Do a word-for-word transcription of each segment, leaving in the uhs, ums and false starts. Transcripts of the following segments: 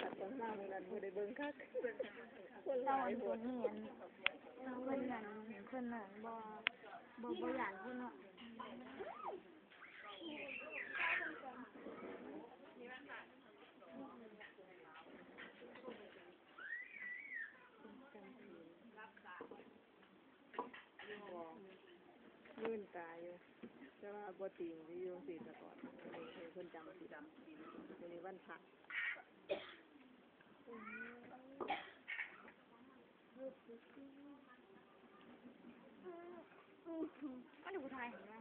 ตัดตอนมามื้อนั้นบ่ได้เบิ่งคัก คนหลายโพด เพิ่นนั่น เพิ่นนั่นบ่ บ่ บ่ย้านคนเนาะ มื่นตาอยู่ แต่ว่าบ่ติงอยู่จั่งซี้ซะก่อน เออ เพิ่นจำศีล มื้อนี้วันพระ อันนี้กูถ่ายเห็นไหม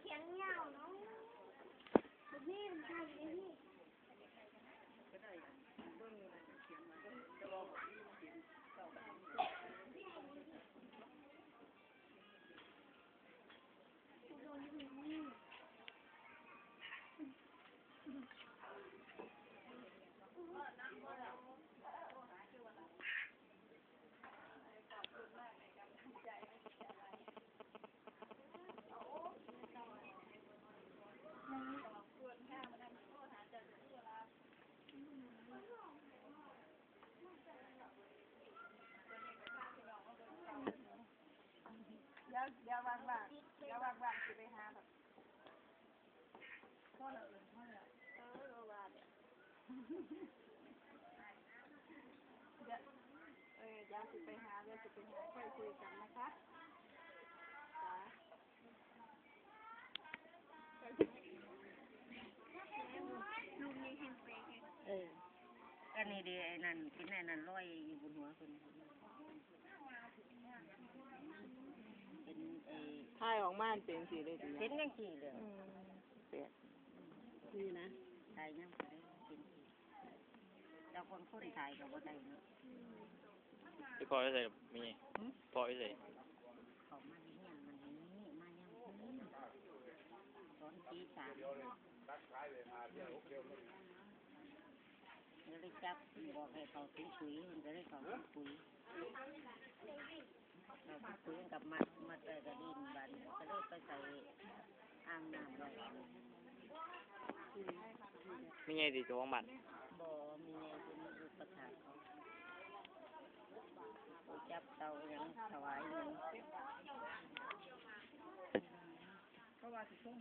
เขียนยาวเนาะ นี่มันใช่ไหมพี่ เดี๋ยว เดี๋ยวว่างๆ เดี๋ยวว่างๆ สิไปหาแบบ โทษนะเอิญ โทษนะ เออ บ่ว่าเด้อ เดี๋ยว เออ เดี๋ยวสิไปหา เดี๋ยวสิไปหา ค่อยคุยกันนะคะ จ้า ลูกนี้เห็นไปเห็น เออ อันนี้เด้ ไอ้นั่น เป็นไอ้นั่นลอยอยู่บนหัวเพิ่น เป็นไอ้ ถ่ายออกมาเป็นจั่งซี้เลยติ เป็นจั่งซี้เลย อืม แปลก นี่นะ ถ่ายยังบ่ได้เป็นจั่งซี้ แล้วคนคนถ่ายก็บ่ได้เนาะ ไปพ้ออยู่ไสล่ะแม่ใหญ่ หึ พ้ออยู่ไส เขามาที่เฮียนมันนี่ มายังคืน ตอนตีสาม ก็เลยจับ บอกให้เขาถุงปุ๋ย มันก็เลยเขาถุงปุ๋ย เขาถุงปุ๋ยกับมัด มัดไว้กับดิน บัดนี้ก็เลยไปใส่อ่างน้ำไว้ แม่ใหญ่ติเจ้าของบ้าน บ่ แม่ใหญ่เป็นอุปถากเขา จับเตาหยังถวายหยัง เพราะว่าสิส่ง